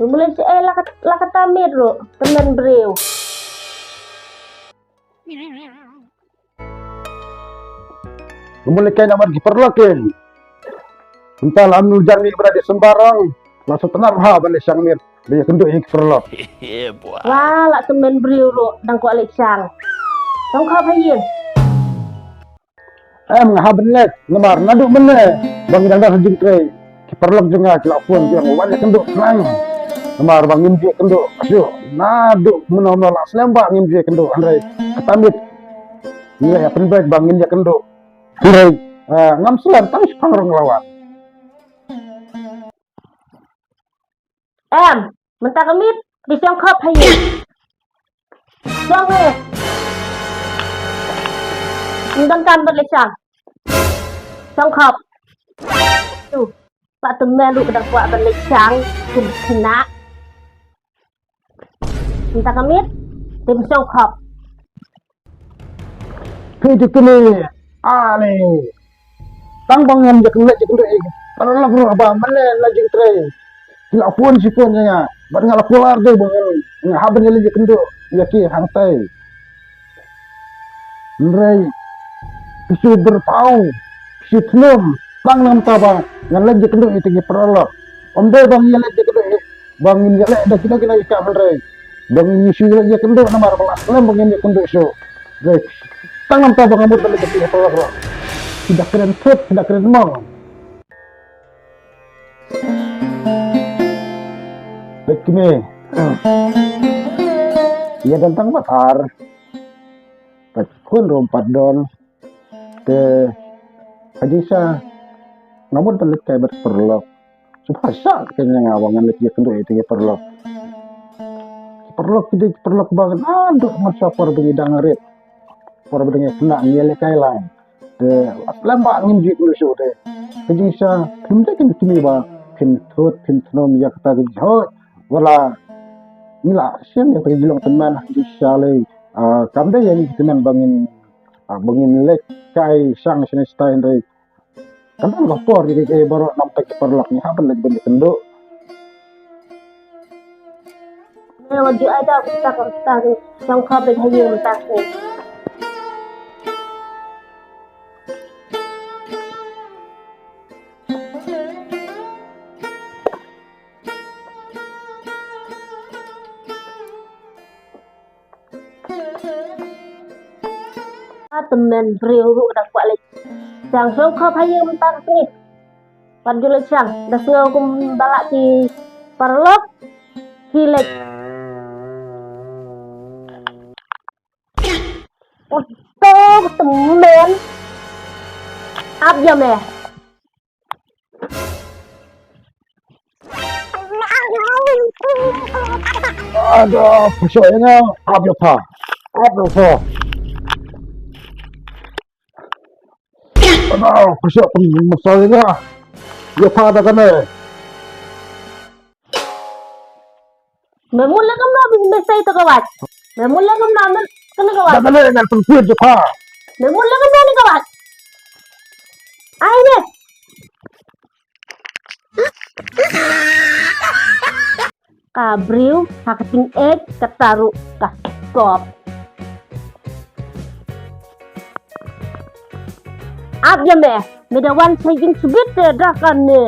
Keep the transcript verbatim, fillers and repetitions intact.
Mula eh la ka, la ka tamit ro, temen briew. Mula kai namar ki perlokin. Entah la anu jar ni berada sembarang. Langsung tenang ha balik sang mit. Dia kenduk yang perlok. Wah, la temen briew ro dang ko alik sang. Tong kha phayin. Em, nga hap ban leit namar naduh mynne ba ngi dang da ha jingtrei, ki paralok jong nga ki la phone ki ong wan ïakynduh khnang. Namar ba ngim ju ïakynduh shuh naduh mynno mynno la slem ba ngim ju ïakynduh, hynrei ka tamit ngi la ïapynbeit ba ngin ïakynduh. Hynrei, eh, ngam slem, tang shiphang ruh nga la wan. Em, mynta ka miet, dei shong khop ha ïing. Shong eh. Ym donkam ban leit shong. Shong khop. Tu, pat tymmen ruh ka dang kwah ban leit shong, kum khynnah. Mynta ka miet, dei shong khop. Phi ju kine, ale. Tang ba ngam ju kynleit ju kynduh ïa ki paralok ruh ba mynne la jingtrei. Ki la phone shi phone ïa nga. Bad nga la kular dei ba ngan, nga hap ban ïaleit ju kynduh ïa ki hangtai. Hynrei ki shu byrpaw, ki shu thnum, tang namar ba ngan leit ju kynduh ïa ki paralok. Ym dei ba ngan ïaleit ju kynduh ïa ba ngin ïaleh da kino kino ki kam, hynrei ba ngin ïa shu ïaleh ïakynduh namar ba la slem ba ngin ïakynduh shuh. Hynrei tang namar ba nga mut ban leh kata ïa ka paralok ruh. Ki da kren thut, ki da kren mong. Leit kmie. Ïa don tang ba ar. Pat khun ruh pat don. Te ka jingshisha nga mut ban leit kai bad ki paralok. Shu phah shah kane nga ba ngan leit ïakynduh ïa ki paralok. Ki paralok ki dei ki paralok ba ngan ïakynduh mynshuwa por ba ngi dang rit. Por ba dang ïakynduh ngi ïaleh kai lang. Te la slem ba ngim ju ïakynduh shuh te. Ka jingshisha phim dei kine kine ba phin thut phin thnum ïa kata ka jinghoit. Wat la ngi la shem ïa kata ka jinglong tymmen, ka jingshisha lei, ah, kam dei ïa ngi ki tymmen ba ngin Ah, ba ngin leit kai shang shane shatai, hynrei kan don ka por ïa kiei baroh namar ki paralok, ngi hap ban leit ban ïakynduh. Ne wat ju ai da kita ka kita shong khop leit ha ïing mynta. Tymmen briew ruh ka dang kwah leit shang shong khop ha ïing mynta ka sngi. Pat ju leit shang, da sngew kumba la ki paralok ki leit. Uto tymmen. Ap ïa me. Aduh, pha shuh ïa nga, ap ïa pha. Ap ïa pha. Aduh, pha shuh, pynmynsaw ïa nga. Ïa pha da kane. Me mut leh kumno ba me sei to ka wait. Me mut leh kumno me kane ka wait. Da kane ngan pynpir jaka. Me mut leh kumno ne ka wait. Ai ne. Ka briew ha ka tyngek kata ruh ka kop. Ap ïa me, me da wan sha ïing sbit te da kane.